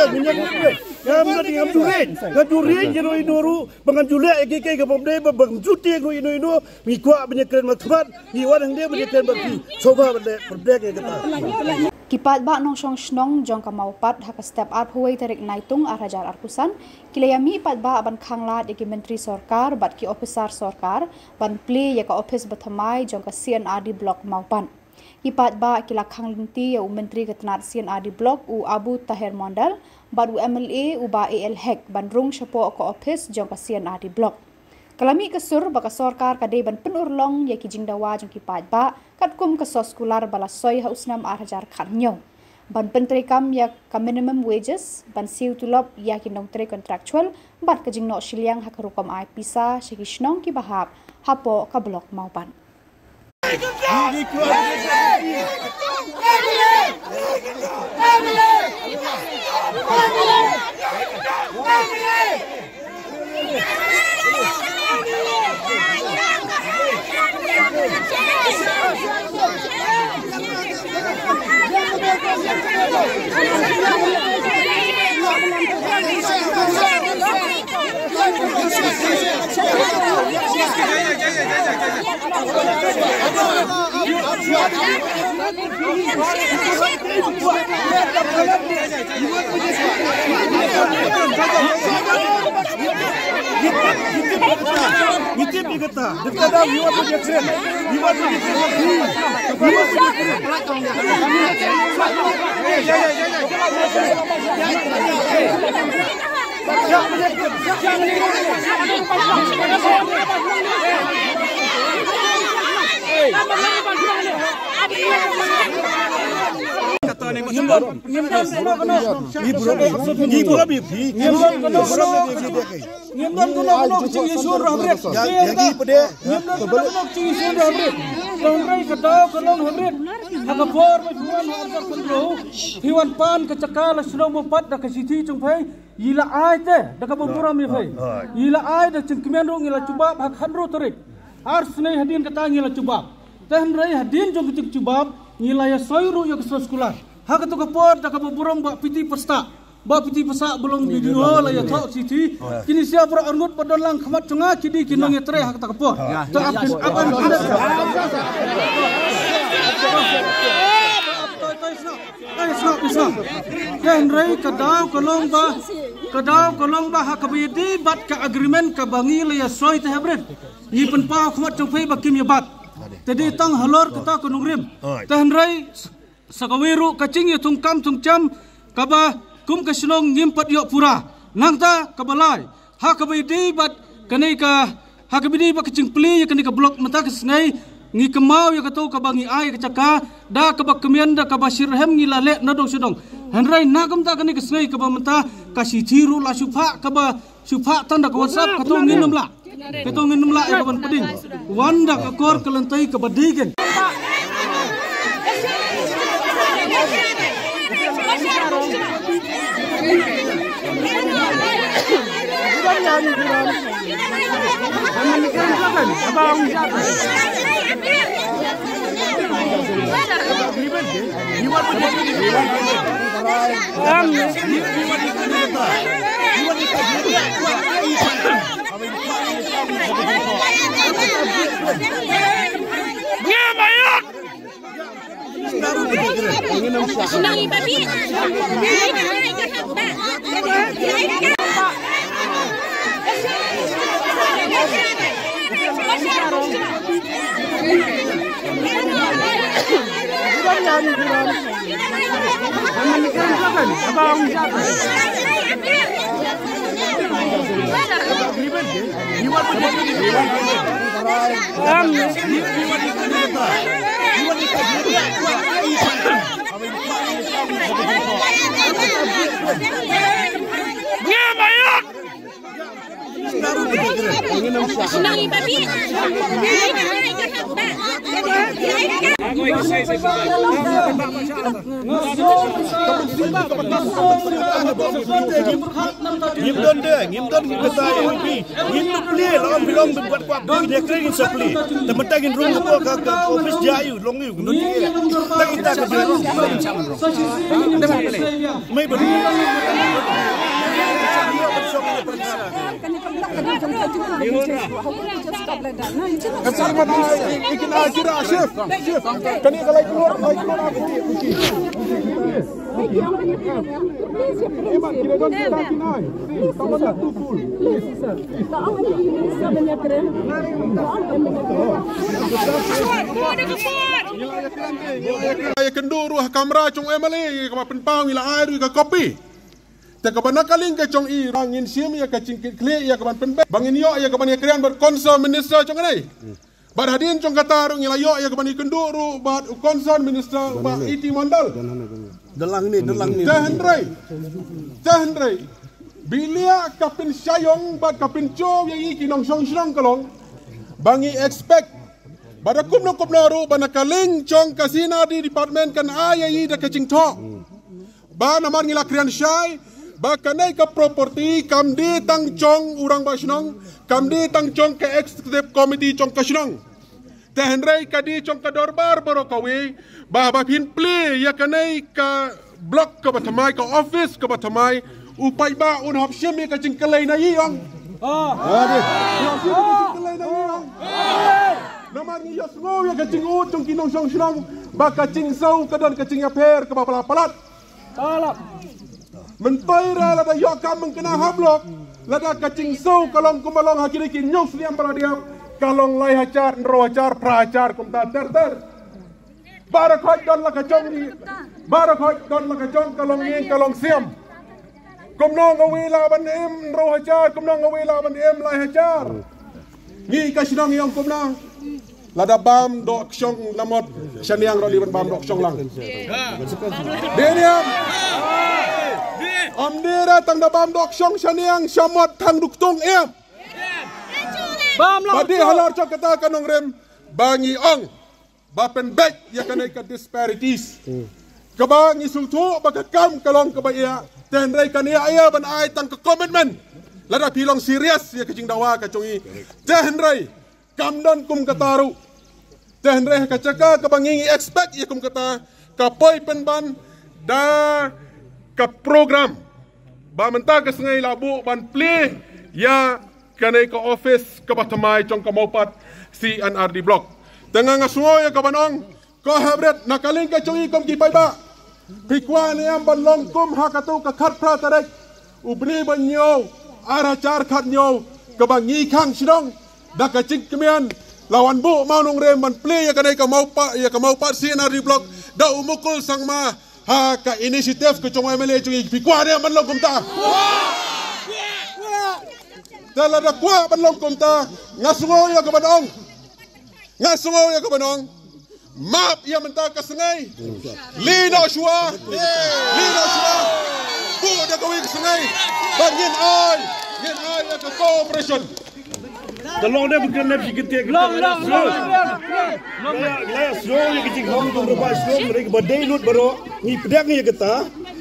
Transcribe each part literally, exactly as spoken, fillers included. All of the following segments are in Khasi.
Ngam ju riej, ngam ju riej ïa ino ino ruh, ba ngam ju leh ïa kiei kiei kiba ym dei, ba ngam ju tieng ruh ino ino, ngi kwah ban ïakren markhmat, ngi wan hangne ban ïakren bad phi, sngewbha ban leh pyrthei ïa kata. Ki paidbah nongshong shnong jong ka Mawpat ha ka step arphew wei tarik Naitung ar hajar arphew san, ki la ïamih paidbah ban khanglad ïa ki myntri sorkar bad ki ophisar sorkar ban plie ïa ka ophis ba thymmai jong ka C&RD Block Mawpat. Ki paidbah ki la khang lynti ïa u Myntri ka tnat C&RD Block u Abu Taher Mondal bad u MLA u Bah A L Hek ban rung shapoh ka ophis jong ka C&RD Block. Ka la mih ka sur ba ka sorkar ka dei ban pynurlong ïa ki jingdawa jong ki paidbah katkum ka soskular ba la soi ha u snem ar hajar khathynñiew, ban pyntreikam ïa ka minimum wages, ban siew tulop ïa ki nongtrei contractual bad ka jingnoh shiliang ha ka rukom ai pisa sha ki shnong kiba hap hapoh ka Block Mawpat. Ngim don kano kano ka jingïasur hapdeng. Ngim don kano kano ka jingïasur hapdeng. Hynrei ka daw ka long hapdeng. Ha ka por ba phi wan ha arhajar khathynriew, phi wan pan ka jaka la shnong Mawpat da ka shithi jong phi. Ngi la ai te da kaba burom ïa phi. Ngi la ai da jingkmen ruh ngi la jubab ha ka khathynriew tarik. Ar sngi hadien kata ngi la jubab. Te hynrei hadien jong ka jingjubab ngi la ïasoi ruh ïa ka soskular. Ha kato ka por da kaba burom ba phi ti pyrshah, ba phi ti pyrshah ba long B D O la ïathoh shithi. Kine sia baroh arngut ba don lang khmat jong nga ki dei ki nongïatrei ha kata ka por. Te ap ap ap. Ai, sngap, sngap. Te hynrei ka daw ka long ba, ka daw ka long ba ha kaba ïadei bad ka agreement kaba ngi la ïasoi te hapdeng, ngi pynpaw khmat jong phi ba kim ïa bat. Te dei tang halor kata ka nongrim. Te hynrei sa kawei ruh ka jingïathungkam thungjem kaba kum ka shnong ngim pat ïoh pura. Nangta kaba lai, ha kaba ïadei bad kane ka, ha kaba ïadei bad ka jingplie ïa kane ka block mynta ka sngi, ngi kynmaw ïa kato kaba ngi ai ka jaka da kaba kmen da kaba shitrhem ngi la leh na dong sha dong. Hynrei na ka mynta kane ka sngi kaba mynta ka shithi ruh la shu phah, kaba shu phah tang da ka WhatsApp, kato ngin ym lah. Kato ngin ym lah ïa kaban pdiang. Wan da ka kor ka lynti kaba dei kein. Ngim don de, ngim don ki kata ïa u pi. Ngin tu plie, la ong bilong bim buat kwak, ngin ïa kren ngin sa plie. Te mynta ngin rung ka ka office jia ïa u, long ïa u, ngin don ki. Ta kita ka plie. Mai beri. Kani ka lai keluar, lai keluar. Ïa kynduh ruh ha kamra jong u M L A, ïa kaba pynpaw ngi la ai ruh ïa ka copy. Te kaba na ka liang ka jong i ruh ngin shim ïa ka jingkitkhlieh ïa kaban pynbeit ba ngin ïoh ïa kaban ïakren bad concerned minister jong ngi. Bad hadien jong kata ruh ngi la ïoh ïa kaban ïakynduh ruh bad u concerned minister u Bah A T Mondal. Dalang ni, dalang ni. Te hynrei, te hynrei, bilia ka pynshaiong bad ka pynjot ïa i ki nongshong shnong ka long ba ngi expect ba da kumno kumno ruh ba na ka liang jong ka C and R D department kan ai ïa i da ka jingthoh ba namar ngi la kren shai ba kane ka property kam dei tang jong u rangbah shnong, kam dei tang jong ka executive committee jong ka shnong. Te hynrei ka dei jong ka dorbar baroh kawei ba ba phin plie ïa kane ka block kaba thymmai, ka office kaba thymmai, u paidbah un hap shim ïa ka jingkyllei na i ong. Ah. Ah, dei. Un hap shim ïa ka jingkyllei na i ong. Namar ngi ïohsngew ïa ka jingud jong ki nongshong shnong ba ka jingsiew ka don ka jingïapher kaba palat palat. Palat. Mynta ruh lada ïoh kam mynta ha block, lada ka jingsiew ka long kumba long ha kine ki hynñiew snem ba la dep, ka long lai hajar, hynriew hajar, phra hajar kumta ter ter. Baroh khoit don la ka jong i, baroh khoit don la ka jong ka longïing ka longsem. Kumno nga wei lah ban im hynriew hajar, kumno nga wei lah ban im lai hajar. Ngi ka shnong ïong kumno? Lada bam doh kshong lamot shaniang ruh dei ban bam doh kshong lang. Dei ne em? Ym dei ruh tang da bam doh kshong shaniang shamot thang duktung em. Bam lang. Ba dei halor jong kata ka nongrim ba ngi ong ba pynbeit ïa kane ka disparities. Kaba ngi sngewthuh ba ka kam ka long kaba ïa, te hynrei kan ïa ïa ban ai tang ka commitment. Lada phi long serious ïa ka jingdawa ka jong i. Te hynrei kam don kum kata ruh. Te hynrei ha ka jaka kaba ngi ngi expect ïa kum kata ka poi pynban da ka program. Ba mynta ka sngi la buh ban plie ïa kane ka office kaba thymmai jong ka Mawpat C and R D block. Te nga nga sngew ïa kaban ong ko hapdeng na ka liang ka jong i kum ki paidbah. Phi kwah ne em ban long kum ha kato ka khatphra tarik u bnai ba hynñiew ar hajar khathynñiew kaba ngi khang shnong da ka jingkmen la wan buh mawnongrim ban plie ïa kane ka Mawpat, ïa ka Mawpat C and R D block da u Mukul Sangma. Ha ka initiative ka jong u M L A jong i phi kwah ne ban long kumta. Te lada kwah ban long kumta nga sngew ïa kaban ong. Nga sngew ïa kaban ong. Map ïa mynta ka sngi. Leit noh shuwa. Leit noh shuwa. Buh da kawei ka sngi. Ba ngin ai, ngin ai ïa ka cooperation. Ka long ne bynta ne phi kynthei. Long long long. La ïa sngewthuh ïa ka jingkhang jong u rangbah shnong, hynrei kaba dei lut baroh ngi pdiang ïa kata.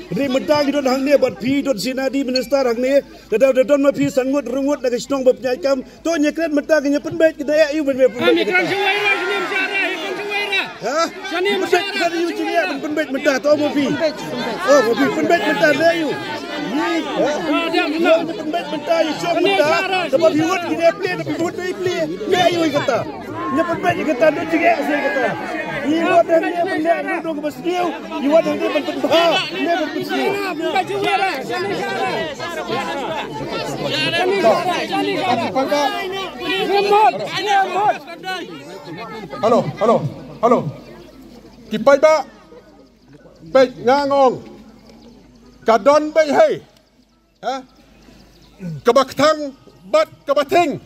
Hynrei mynta ngi don hangne bad phi, don shisha de minister hangne. Lada da don ma phi san ngut, hynriew ngut na ka shnong ba pynïaid kam, to ngi kren mynta, ngi pynbeit, kita ïa u ban pynbeit. Ha? Pynbeit kita ïa u jingeh ban pynbeit mynta, to ma phi. Oh, ma phi pynbeit mynta ïa u. Ni, ha? Pynbeit mynta ïa u jong mynta. Kaba phi wad ki ne plie, kaba phi wad ki plie. Ïa u kata. Ïa pynbeit ïa kata, don jingeh ïa kata. Ïa wat hangne ban leh ruh kaba sniew, ïa wat hangne ban pynbha, ne ban pynsniew. Hello, hello, hello. Ki paidbah. Peit nga ong. Ka don beit hei. Ha? Kaba kthang bad kaba thing.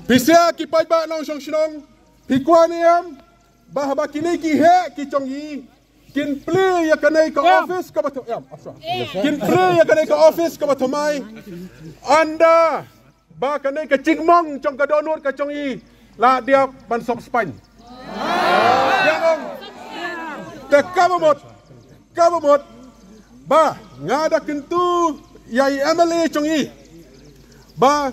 Phi sha ki paidbah nongshong shnong. Phi kwah ne em ba haba kine ki heh ki jong i kin plie ïa kane ka office kaba thymmai. Kin plie ïa kane ka office kaba thymmai. Ynda ba kane ka jingmong jong ka dohnud ka jong i La diap ban sok spaiñ. Te kaba mut, kaba mut ba nga da kyntu ïa i M L A jong i ba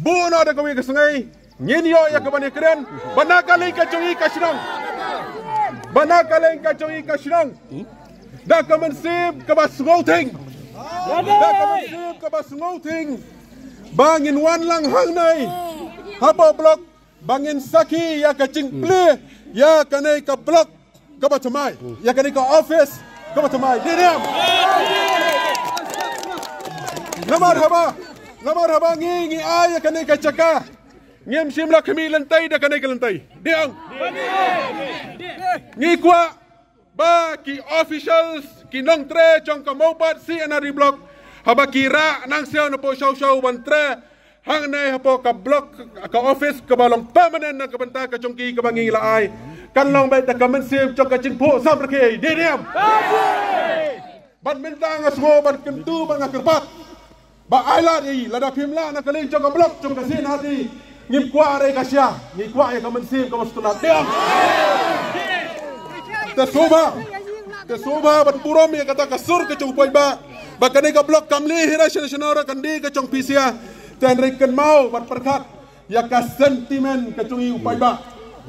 buh noh da kawei ka sngi ngin ïoh ïa ka ban ïakren ba na ka liang ka jong i ka shnong, ba na ka liang ka jong i ka shnong da ka mynsiem kaba sngewthiang, da ka mynsiem kaba sngewthiang ba ngin wan lang hangne hapoh block ba ngin sakhi ïa ka jingplie ïa kane ka block kaba thymmai, ïa kane ka office kaba thymmai. Dei ne em? Namar haba, namar haba ngi, ngi ai ïa kane ka jaka, ngim shym la khmih lynti da kane ka lynti. Dei ne em? Ngi kwah ba ki officials, ki nongtrei jong ka Mawpat C and R D block, haba ki rah nang siew napoh shaw shaw ban trei hangne hapoh ka block, ka office kaba long permanent na ka bynta ka jong ki kaba ngi la ai, kan long beit da ka mynsiem jong ka jingphuh samrkhie. Dei ne em? Ban mynta nga sngew ban kyntu ban nga kyrpad ba ai lad ïa i, lada phim lah na ka liang jong ka block jong ka C and R D, ngim kwah re ka sha, ngi kwah ïa ka mynsiem kaba sngewtynnat. Dei ne em? Te sngewbha, te sngewbha ban burom ïa kata ka sur ka jong u paidbah ba kane ka block kam leh hi re shano shano re, kan dei ka jong phi sha. Te hynrei kynmaw ban pyrkhat ïa ka sentiment ka jong i u paidbah.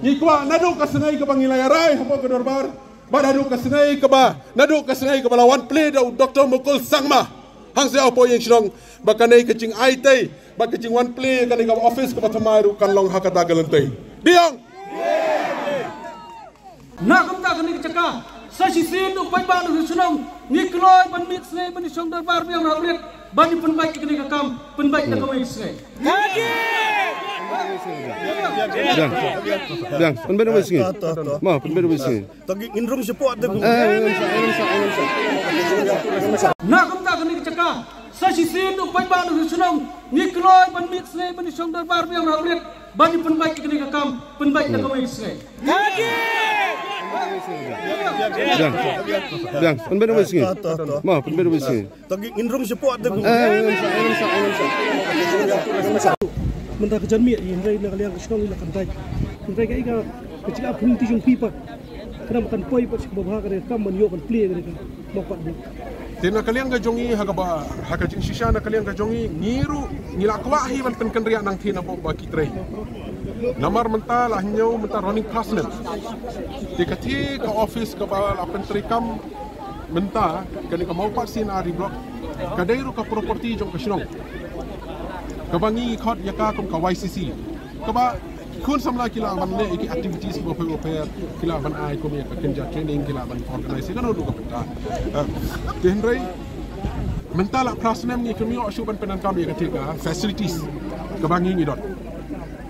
Ngi kwah naduh ka sngi kaba ngi la ïarai hapoh ka dorbar bad haduh ka sngi kaba, naduh ka sngi kaba la wan plie da u Doctor Mukul Sangma hangta hapoh ïing shnong, ba kane ka jingai tei bad ka jingwan plie kane ka office kaba thymmai ruh kan long ha kata ka lynti. Dei ne em? Na kumta kane ka jaka, sa shisien u paidbah na shnong, ngi kloi ban miet sngi ban ïashong dorbar biang ha u rit ban ïa pynbeit kane ka kam, pynbeit na kawei ka sngi. Biang, biang, pynbeit na kawei ka sngi. Ma, pynbeit na kawei ka sngi. Tagi ngin rung support tu. Eh, ngin sa, ngin sa, ngin sa. Na kumta kane ka jaka, sa shisien u paidbah na shnong, ngi kloi ban miet sngi ban ïashong dorbar biang ha u rit ban ïa pynbeit kane ka kam, pynbeit na kawei ka sngi. Biang, biang, pynbeit na kawei ka sngi. Ma, pynbeit na kawei ka sngi. Tagi ngin rung support tu. Eh, ngin sa, ngin sa, ngin sa. Mynta ka janmiet hynrei na ka liang ka shnong la kan dei. Hynrei ka, ka jingïakhun ti jong phi pat, khnang ba kan poi pat sha kaba bha ka kam ban ïoh ban plie ka Mawpat block. Te na ka liang ka jong ngi ha kaba, ha ka jingshisha na ka liang ka jong ngi, ngi ruh ngi la kwah hi ban pynkynriah nangthie napoh ba ki trei. Namar mynta la hynñiew mynta running past ne. Te kata ka office kaba la pyntrei kam mynta, kane ka Mawpat C and R D block, ka dei ruh ka property jong ka shnong. Kaba ngi khot ïa ka kum ka Y C C. Kaba khun samla ki lah ban leh ki activities kiba pher ba pher, ki lah ban ai kum ïa ka kynja training, ki lah ban organize ïa kano kano ka bynta. Eh, te hynrei mynta la phra snem ngi khlem ïoh shuh ban pyndonkam ïa kata ka facilities kaba ngi ngi don.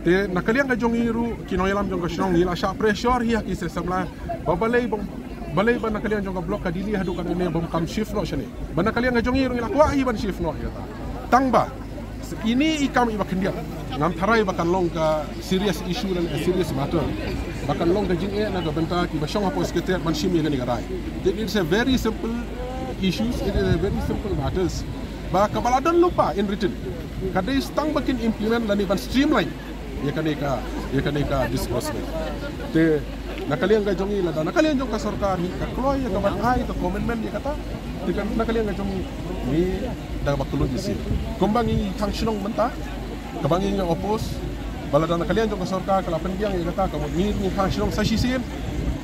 Te na ka liang ka jong ngi ruh ki nongïalam jong ka shnong ngi la shah pressure hi ha ki seng samla ba balei bym, balei ba na ka liang jong ka block ka Dili haduh katne bym kam shift noh shane. Ba na ka liang ka jong ngi ruh ngi la kwah hi ban shift noh ïa kata. Tang ba ine i kam iba khyndiat ngam tharai ba kan long ka serious issue lane a serious matter. Ba kan long ka jingeh na ka bynta kiba shong hapoh Secretariat ban shim ïa kane ka rai. It is a very simple issues, it is a very simple matters. Ba kaba la don lypa in written, ka dei tang ba kin implement lane ban streamline ïa kane ka, ïa kane ka disbursement. Te na ka liang ka jong ngi lada na ka liang jong ka sorkar hi ka kloi ïa ka ban ai ka commitment ïa kata, te ka, na ka liang ka jong ngi, ngi da ba kloi ïa shi. Kumba ngi tang shnong mynta kaba ngi ngi oppose, ba lada na ka liang jong ka sorkar ka la pynbiang ïa kata, ka mut ngi ngi tang shnong sa shisien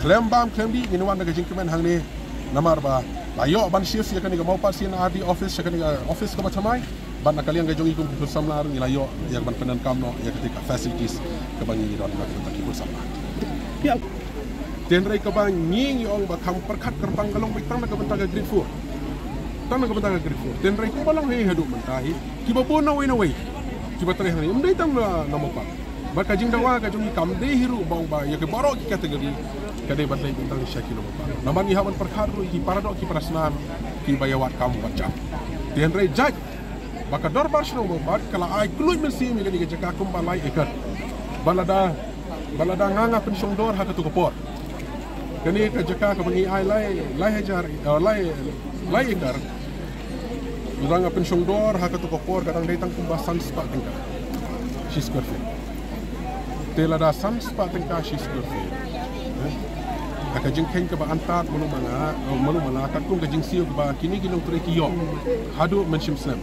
khlem bam khlem dih ngin wan da ka jingkmen hangne. Namar ba la ïoh ban shift ïa kane ka Mawpat C and R D office sha kane ka office kaba thymmai. Bad na ka liang ka jong ngi kum ki khun samla ruh ngi la ïoh ïa ban pyndonkam noh ïa kata ka facilities kaba ngi don na ka bynta ki khun samla. Te hynrei kaba ngi ngi ong ba kham pyrkhat kyrpang ka long beit tang na ka bynta ka grade four. Tang na ka bynta ka grade four. Te hynrei kumba long hi haduh mynta hi, kiba bun na wei na wei kiba trei hangne ym dei tang na, na Mawpat. Bad ka jingdawa ka jong ngi kam dei hi ruh ba ong ba ïa ki baroh ki category ka dei ban dei beit tang sha ki na Mawpat. Namar ngi hap ban pyrkhat ruh ïa ki para doh ki para snam kiba ïa wad kam wad jam. Te hynrei jait ba ka dorbar shnong Mawpat ka la ai kluid mynsiem ïa kane ka jaka kumba lai ekar. Ba lada, ba lada nga nga pynshong dor ha kato ka por, kane ka jaka kaba ngi ai lai, lai hajar, eh, lai, lai ekar, lada nga pynshong dor ha kato ka por ka dang dei tang kumba san spah tyngka shi square feet. Te lada san spah tyngka shi square feet, eh, ha ka jingkheiñ kaba antad malu mala, eh, malu mala, katkum ka jingsiew kaba kine ki nongtrei ki ïoh haduh mynshem snem,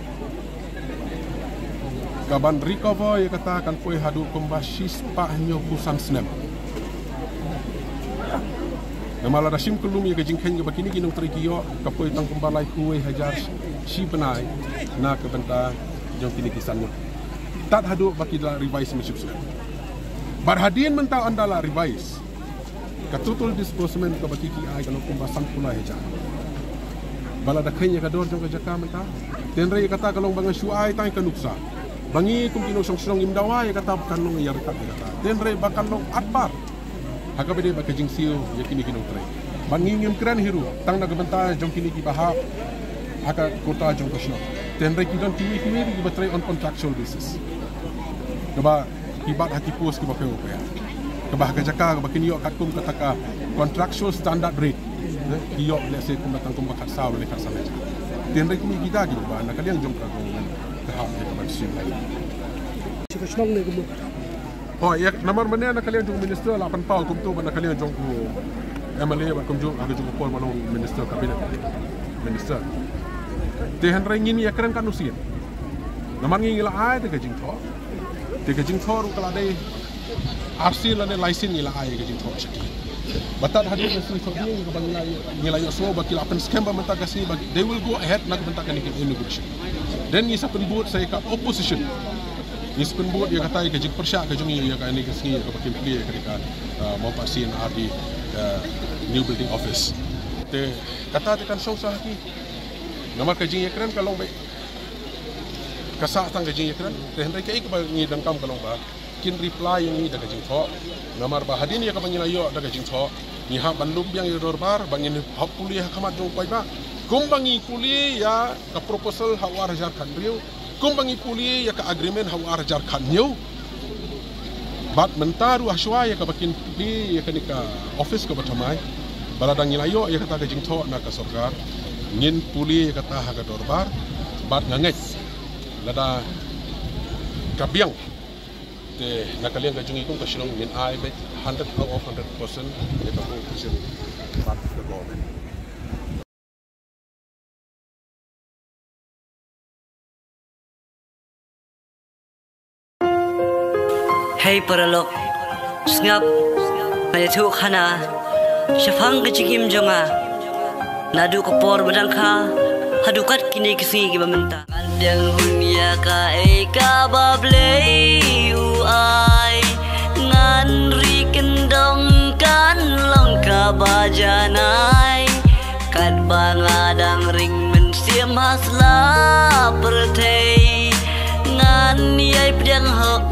ka ban recover ïa kata kan poi haduh kumba shi spah hynñiew phew san snem. Namar lada shim kyllum ïa ka jingkheiñ kaba kine ki nongtrei ki ïoh, ka poi tang kumba laiphew wei hajar shi bnai na ka bynta jong kine ki san ngut. Tad haduh ba ki la revise mynshem snem. Bad hadien mynta ynda la revise, ka total disbursement kaba ki ki ai ka long kumba sanphew lai hajar. Ba lada kheiñ ïa ka dor jong ka jaka mynta, te hynrei kata ka long ba nga shu ai tang ka nuksa. Ba ngi kum ki nongshong shnong ngim dawa ïa kata ba kan long ïa ryngkat ïa kata. Te hynrei ba kan long atbar ha kaba ïadei bad ka jingsiew ïa kine ki nongtrei. Bad ngi ngim kren hi ruh tang na ka bynta jong kine kiba hap ha ka quota jong ka shnong. Te hynrei ki don kiwei kiwei ruh kiba trei on contractual basis, kaba ki bat ha ki post kiba phew phew, kaba ha ka jaka kaba kin ïoh katkum kata ka contractual standard rate, eh, ki ïoh lehse kumba tang kumba khatsaw lane khatsan hajar. Te hynrei kine kita kiba na ka liang jong ka government ka hap ïa ka ban streamline. Shi ka shnong ne kumno? Hooid, ïa, namar mynne na ka liang jong u minister la pynpaw kumto, bad na ka liang jong u M L A bad kumjuh ha ka jong u por ba long minister cabinet minister. Te hynrei ngin ïa kren katno sien. Namar ngi ngi la ai te ka jingthoh. Te ka jingthoh ruh ka la dei arsien lane laisien ngi la ai ka jingthoh sha ki. Ba tad hadien ka sngi thoh dien kaba ngi la, ngi la ïohsngew ba ki la pynskhem ba mynta ka sngi ba they will go ahead na ka bynta kane ka inauguration. Then ngi sa pynbud sa ïa ka opposition. Ngi sa pynbud ïa kata ïa ka jingpyrshah ka jong ngi ïa kane ka sngi ïa kaba kin plie ïa kane ka, uh, Mawpasi R D, uh, new building office. Te kata te kan shong sha ki. Namar ka jingïakren ka long ba ka sah tang ka jingïakren. Te hynrei kaei kaba ngi donkam ka long ba kin reply ïa ngi da ka jingthoh. Namar ba hadien ïa kaba ngi la ïoh da ka jingthoh, ngi hap ban lum biang ïa ka dorbar, ba ngin hap pule ha khmat jong u paidbah. Kumba ngi pule ïa ka proposal ha u ar hajar khathynriew, kumba ngi pule ïa ka agreement ha u ar hajar khathynñiew. Bad mynta ruh hashwa ïa kaba kin plie ïa kane ka office kaba thymmai, ba lada ngi la ïoh ïa kata ka jingthoh na ka sorkar, ngin pule ïa kata ha ka dorbar. Bad nga ngeit lada ka biang, te na ka liang ka jong ngi kum ka shnong ngin ai beit hundred out of hundred percent ïa ka cooperation bad ka government. Hei paralok, sngap, nga ïathuh khana shaphang ka jingim jong nga naduh ka por ba dang kha haduh kat kine ki sngi kiba mynta. Ngan pdiang hun ïa kaei kaba Blei u ai, ngan ri kyndong kan long kaba janai. Katba nga dang ring mynsiem ha sla pyrthei, ngan ïai pdiang hok